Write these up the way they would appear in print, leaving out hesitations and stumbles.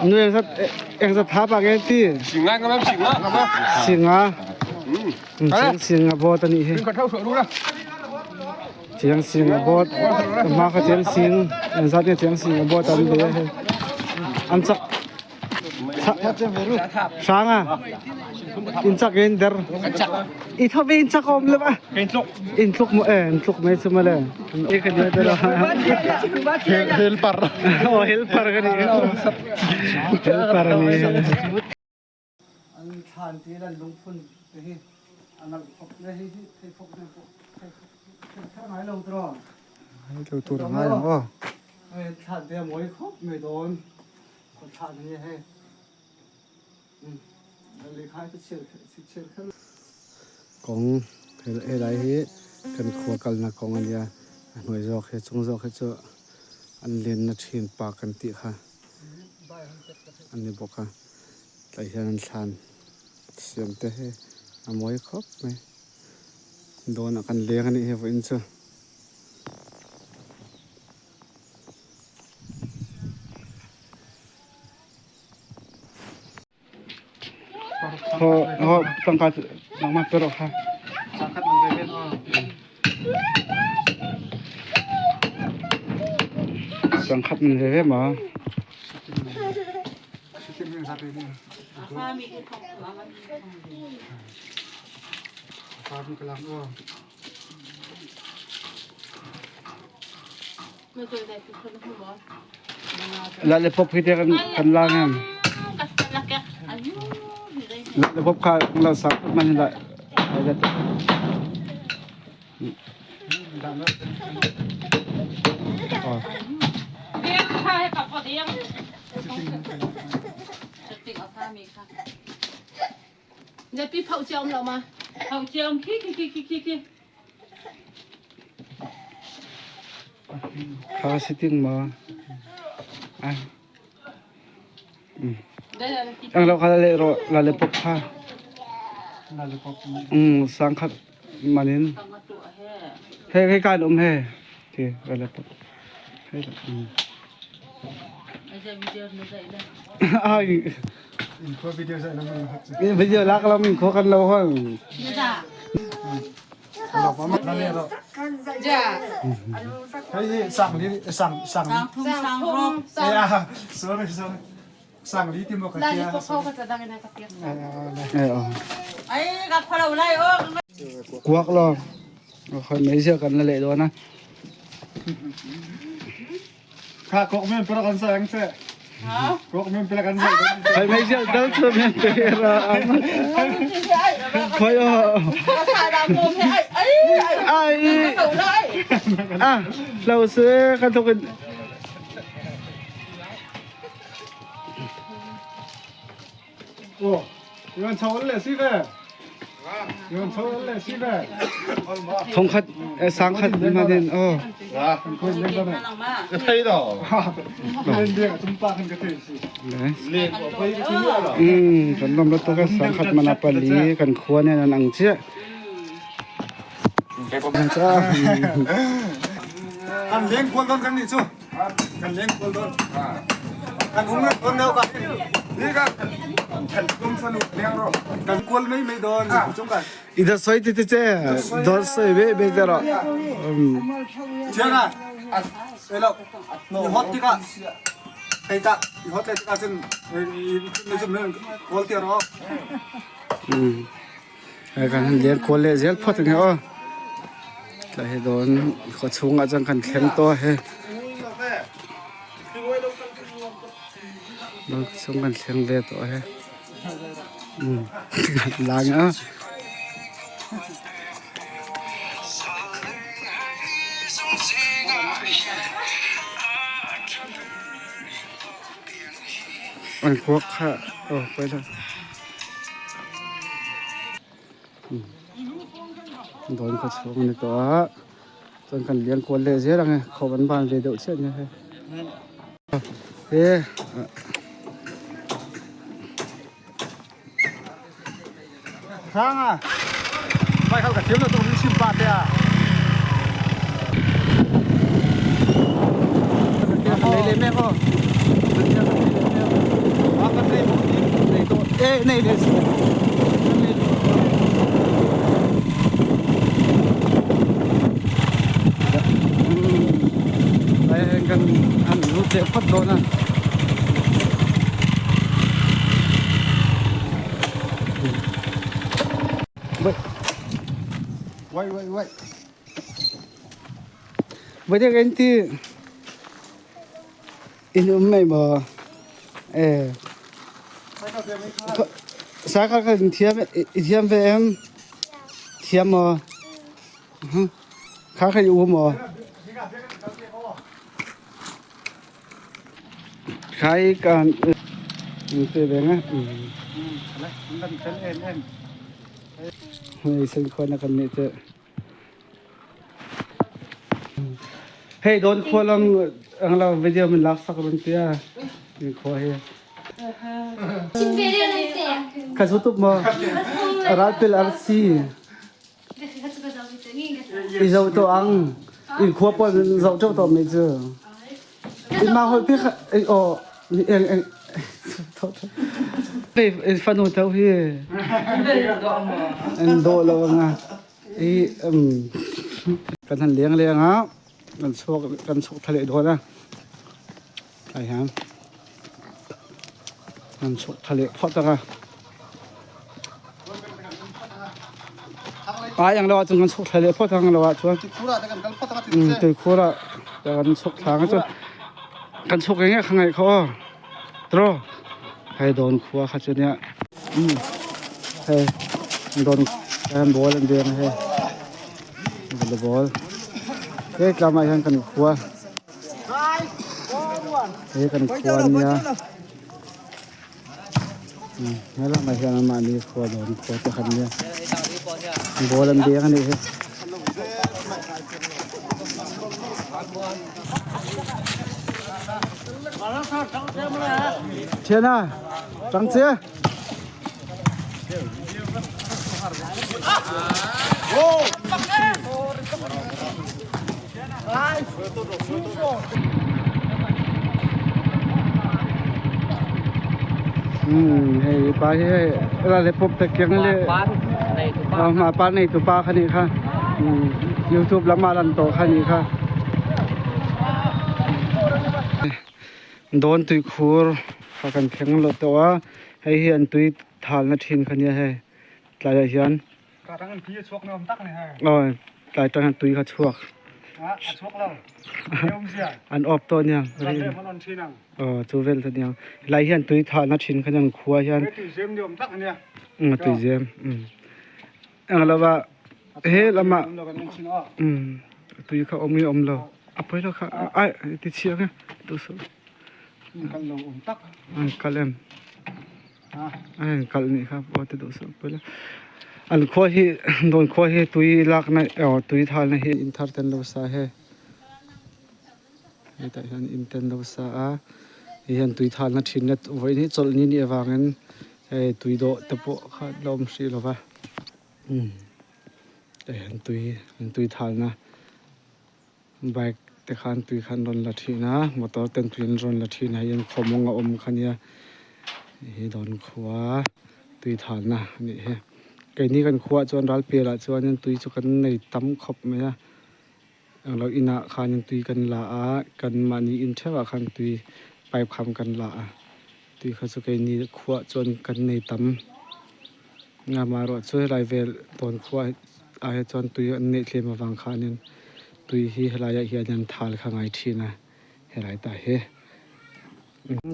Nu engzat engzat tha pa nge ti? Singa ngam singa. Singa. Chiang singa bot ani hi. Chiang singa bot. Ma kha chiang sing engzat nge chiang singa bot an be he. An chak Hranga in chak in der i tho ve in chak om le ba in tluk mo e in tluk mai chu male e ka dia der Helper. Oh helper ka ni helper ni an thlan ti lan lungphun te hi anal khop ne hi hi thei khop ne po thei khop ngai lo tro Lo tur ngai ang aw. Thlan te moi khop mai don thlan hi hei Kawng helai hi kan khua kalna kawng a nia a hnuai zawk hi chung zawk hi chu an lenna thin park an tih kha a ni bawk a tlai hian an thlan siam te hi a mawi khawp mai dawnah kan leng a nih hi vawiin chu. Ho tangka nangmah pe rawh kha. Sangkhat man ve ve maw? Lollipop hi te kan la ngam. Lollipop kha la sak man la. Pi phau chiam lo ma. Phau chiam khi khi khi khi khi khi. Kha sitin ma. Ai. Ang lo kha le ro la le pop kha. Sang khat manin. He he kan um he. Ti la le pop. He. Ai. Video lak lo min kho kan lo hong. Sang li sang sang sorry sorry sang li ti mo ka tia Kuak lo khoi mai sia kan la leh dawn a. Kha kok men pera kan sayang che. Kok men pera kan sayang. Khoi mai sia dal chu men te ra. Khoi o. Ai. Ah, lo se kan thok in. Oh, yuan chau le si ve. Yuan chau le si ve. Thong khat sang khat ma din oh. Ka thei do. Len ding tum pa kan ka thei si. Len ko pai ka thei lo. Kan lom lo to ka sang khat mana pali kan khua ne nan ang chia. Kan leng kual don kan ni chu. Kan leng kual don. Kan um don neu ka. Ni ka. Kan tum sanu leng ro. Kan kual mai mai don chung kan. Ida soi ti ti che dor soi be be tero. Chiang a. Elo. I hot tika. Kai ta i hot lai tika cun i cun kual ti ro. Kan han leng kual leh zel phawt ang he aw. Tlai he dawn khaw chhungah chuan kan thleng tawh a he. Dawn khaw chhung kan thleng ve tawh a he. Lang a. An kuak kha aw pawi lo. Dawn khaw chhung a ni tawh a chuan kan lian kual leh zel ang e khawp an ban ve deuh chiah nia hei he Hrang a vai khal ka thiam lo tuk min chim pa te a lei leh mek aw. Nei tawh e nei leh si kan han lut leh phawt dawn a. Wait wait wait. Vậy anh thì in um mai maw e sa kha kha thiam i thiam ve em thiam maw kha kha i u maw khai kan te ve nga hei sen khua na kan nih che Hei dawn khua lam ang lo video min lak sak run tia in khua hi. Ka zutup mo ralpil arsi i zo to ang in khua pon zo to to mi chu. In ma hoi pi o eng eng Hei fanu tho hi an do lo anga i kan han leng leng a kan chuak kan chuk thla leh dawn a tlai hian kan chuk thla leh phawt anga ai ang lo ah cun kan chuk thla leh phawt ang lo ah chuan tuikhur ah kan chuk thla anga chuan kan chuk eng nge kha ngaih kha aw tro hei dawn khua kha chu nia hei dawn hian ball an veng a hei volleyball he tlamah hian kan khua he kan khua ania he lamah hian anmahni khua dawn khua te khan nia ball an veng anih hi. Thiana tang che. Hei pa hi hei la le pop te keng le ma pa nei tu pa kha ni kha youtube lama lan to kha ni kha dawn tui khur kha kan thleng lo tawh a hei hi an tui thal na thin kha nia hei tlaiah hian aw tlai tang hian tui kha chhuak an awp tawh ania aw chu vel te ania helai hian tui thal na thin kha nia an khua hian tui zem eng lo va he lamah tui kha awm nge awm lo a pawi lo kha ai ti chhiah nge duh suh an kal em a in kalh nih kha aw ti duh suh a pawi lo an khua hi dawn khua hi tui lak na aw tui thal na hi in thar te an lo sa he hetah hian in te an lo sa a hei hian tui thal na thin na vawiin hi chawlh ni nih avangin hei tui dawh te pawh kha la awm hrih lo va umm hei an tui an tui thal na bike te khan tui kha an rawn la thin a motor ten tui an rawn la thin a hei hian khawmawng a awm kha nia hei dawn khua tui thal na a nih hi keini kan khuaah chuan ralpial ah chuanin tui chu kan nei tam khawp mai a. Englo inah khanin tui kan la a, kan mahni in theuhah khan tui pipe kham kan la a, tui kha chu keini khuah chuan kan nei tam. Amaherawh chu helai vel tawn khuah ah hi chuan tui an neih tlem avang khanin tui hi helaiah hian an thal kha ngai thin a, helai tah hi.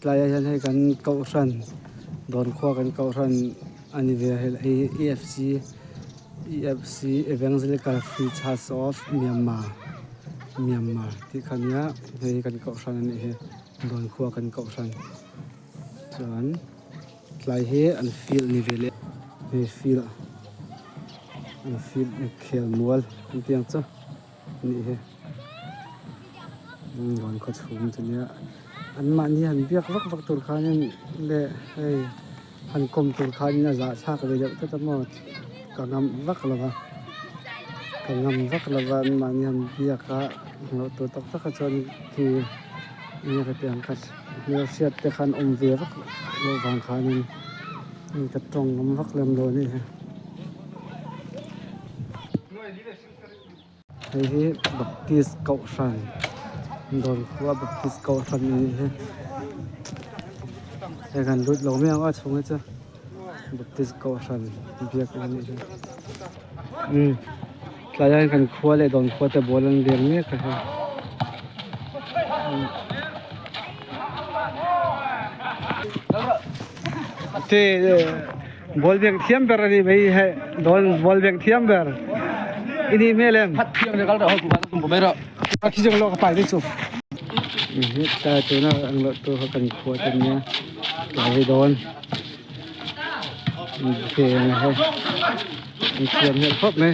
Tlaiah hian hei kan kohhran dawn khua kan kohhran a ni ve a hei hi EFC EFC Evangelical Free Church of Myanmar Myanmar tih kha nia hei hi kan kohhran a nih hi dawn khua kan kohhran chuan tlai hi an field ni ve leh hei field an field khel mual an tih ang chu a nih hi. Rawn khaw chhung chu nia an mahni han biak vak vak tur khanin leh hei han kawm tur khanin a zahthlak ve deuh tlat a maw ka ngam vak lo va ka ngam vak lo va an mahni han biak a hmuh tur tak tak ah chuan khi enge ka tih ang kha. Hmelhriat te khan awm ve vak loh vang khanin ka tawng ngam vak lem lo a nih hi. Hei hi Baptist Kohhran Dawnkhua Baptist Kohhran a nih hi. Hei kan lut lo mai ang a chhung hi chu Baptist Kohhran biak a nih hi. Umm tlaiah hian kan khua leh Dawnkhua te ball an leng mek a hei. Te Ball beng thiam ber a nih mai hei dawn ball beng thiam ber i nih hmel em? Phat thiam le kal rawh hoi kuka tum mai rawh. A khi jong lo ka pai dei chu. Hi tlai tuna ang lo tu kha kan khua te nia tlai hi dawn. Ke ang he. An thiam hmel khawp mai.